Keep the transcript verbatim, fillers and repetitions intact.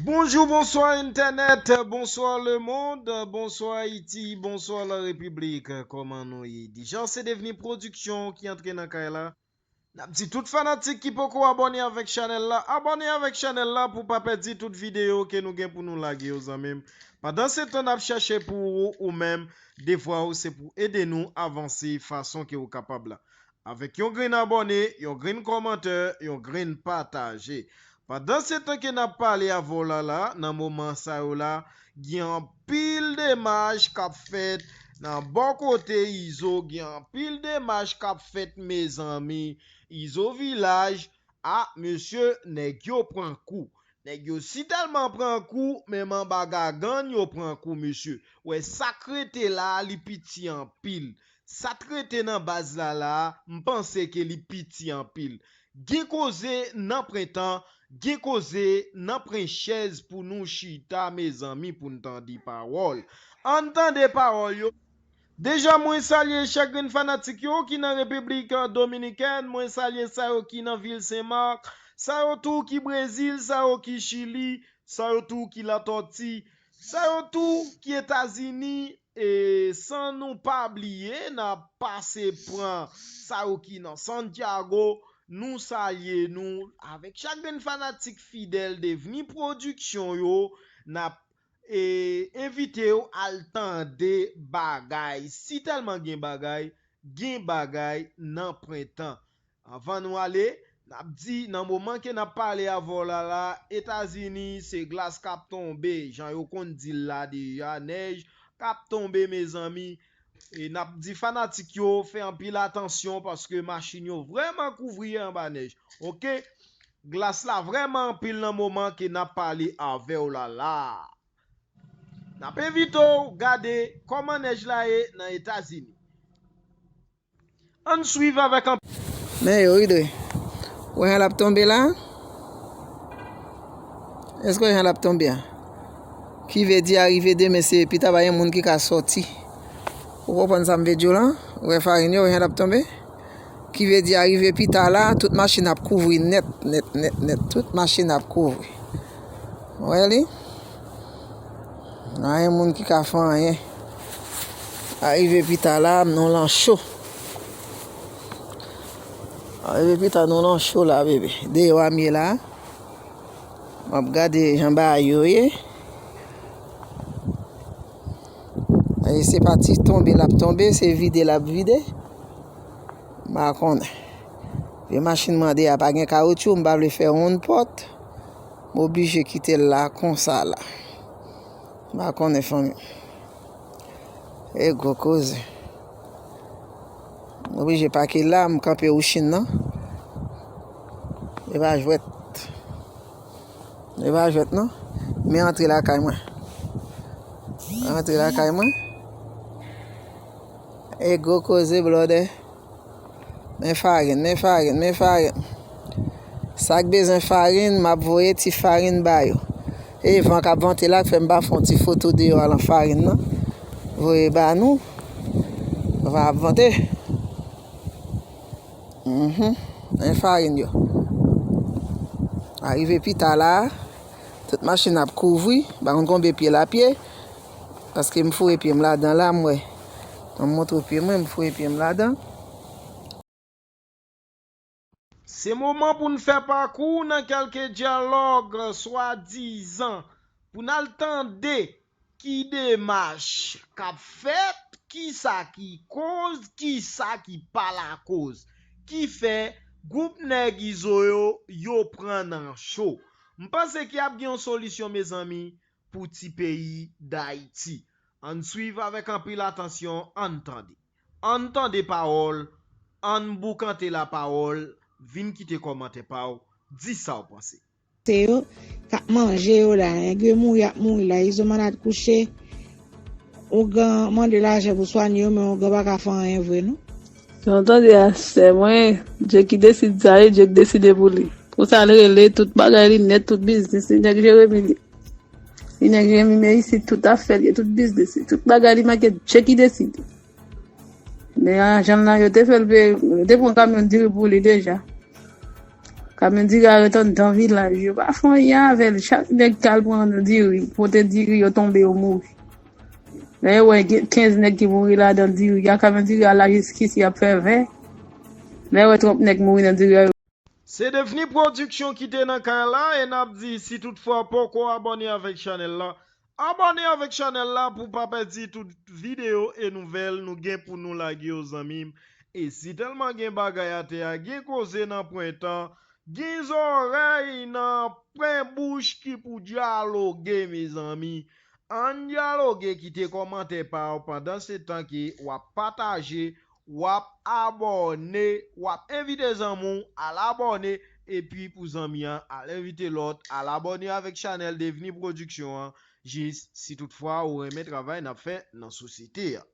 Bonjou, bonswa entènèt, bonswa lemonn, bonswa Ayiti, bonswa la repiblik. Kòman nou ye? Dijan se devni pwodiksyon ki antre nan kay la. N ap di tout fanatik ki poko abòne avèk chanèl la, abòne avèk chanèl la pou pa pèdi tout videyo ke nou gen pou nou lage yo, zanmi m. Pandan se tan n ap chache pou ou, ou menm, devwa ou se pou ede nou avanse fason ke ou kapab la. Avèk yon grenn abòne, yon grenn kòmantè, yon grenn pataje. Pandan se tan ke n ap pale avè w la la, nan moman sa yo la, gen anpil demach k ap fèt nan bò kote Izo, gen anpil demach k ap fèt, mezanmi. Izo Vilaj, a, mesye, nèg yo pran kou. Nèg yo si tèlman pran kou, menm anba gagann yo pran kou, mesye. Wè, sa k rete la a, li piti anpil. Sa k rete nan baz la la a, m panse ke li piti anpil. Gen koze nan prentan, gen koze nan pren chèz pou nou chita, mezanmi, pou n tande pawòl. Ann tande pawòl yo. Deja, mwen salye chak grenn fanatik yo ki nan Repiblik Dominikèn, mwen salye sa yo ki nan vil Sen Mak, sa yo tou ki Brezil, sa yo ki Chili, sa yo tou ki Latòti, sa yo tou ki Etazini, e san nou pa bliye, n ap pase pran sa yo ki nan Santiago, nou salye nou avèk chak grenn fanatik fidèl Devni Pwodiksyon yo, n ap e, envite w al tande bagay. Si tèlman gen bagay, gen bagay nan prentan. Anvan nou ale, n ap di, nan moman ke n ap pale avè w la la, Etazini, se glas k ap tonbe, jan yo konn di l la deja, nèj k ap tonbe, mezanmi. E n ap di fanatik yo fè anpil atansyon paske machin yo vrèman kouvri anba nèj. Oke? Glas la vrèman anpil nan moman ke n ap pale avè w la la. N ap envite w gade kòman nèj la ye nan Etazini. Ann swiv avèk anpil. Men yo, Idre. Wè jan l ap tonbe la? Èske w wè jan l ap tonbe a? Ki vle di arive demen se pita pa gen moun ki ka sòti. Ou konprann sa m vle di w lan? Ou wè farin yo, wè jan l ap tonbe? Ki vle di arive pita la, tout machin ap kouvri nèt, nèt, nèt, nèt. Tout machin ap kouvri. Ou wè li? Pa gen moun ki ka fè anyen. Arive pita la, nou lan cho. Arive pita, nou lan cho la, bebe. Deyò a m ye la. M ap gade jan bagay yo ye. E se pa ti tonbe l ap tonbe, se vide l ap vide. M pa konnen. Vye machin mande a pa gen kawotchou, m pa vle fè yon pòt. M oblije kite l la konsa la. M pa konnen fanmi. E gwo koze. M oblije pake la, m kanpe Wouchin nan. E pa jwèt. E pa jwèt non. Men antre lakay mwen. Antre lakay mwen. E gwo koze blòdè. Men farin, men farin, men farin. Sa k bezwen farin, m ap voye ti farin ba yo. E van k ap vante la k fè m pa fè yon ti foto deyò a lan farin nan. Voye ba nou. Van ap vante. Mhm. Men farin yo. Arive pita la, tout machin ap kouvri, m pa konn konbyen pye l ap ye, paske m foure pye m ladan la, m wè. An m montre w pye mwen, m foure pye m ladan. Se moman pou n fè pakou nan kèlke dyalòg swadizan, pou n al tande ki demach k ap fèt, kisa ki koz, kisa ki pa lakoz, ki fè gwoup nèg Izo yo, yo pran nan cho. M panse ke ap gen yon solisyon, mezanmi, pou ti peyi Dayiti. Ann swiv avèk anpil atansyon, ann tande. Ann tande pawòl, ann boukante lapawòl, vin kite kòmantè pa w, di sa w panse. Se yo k ap manje yo la. Nèg yo mouri ap mouri la. Izo malad kouche. Ougan mande lajan pou swanye yo, men Ougan pa ka fè anyen vre non. Jan w tande a, sè mwen, Dye ki deside sa, e Dye k deside pou li. Konsa l rele, tout bagay li nèt, tout biznis li, nèg Jeremi li. Li nèg Jeremi, men isit, tout afè li, tout biznis li, tout bagay li make, Dye ki deside. Men ajan l lan, yo te fè l peye, yo te pran kamyon diri pou li deja. K Kamendira ret anndan vilaj, yo pa fè anyen avè l. Chak nèg k al pran nan diri, pote diri, yo tonbe, yo mouri. Lè yo wè gen kenz nèg ki mouri ladan diri a, Kamendira la jiskisi ap fè ven. Lè yo wè twòp nèg mouri nan diri a, yo Se Devni Pwodiksyon ki te nan kay la, e n ap di, si toutfwa w poko abòne avèk chanèl la, abòne avèk chanèl la pou w pa pèdi tout videyo e nouvèl nou gen pou nou lage yo, zanmi m. E si tèlman gen bagay atè a, gen koze nan pwen tan, gen zòrèy nan pwen bouch ki pou dyaloge, mezanmi. Ann dyaloge, kite kòmantè pa w pandan se tan ke w ap pataje, w ap abòne, w ap envite zanmi w al abòne, epi pou zanmi an al envite lòt al abòne avèk chanèl Devni Pwodiksyon an, jis si toutfwa ou renmen travay n ap fè nan sosyete a.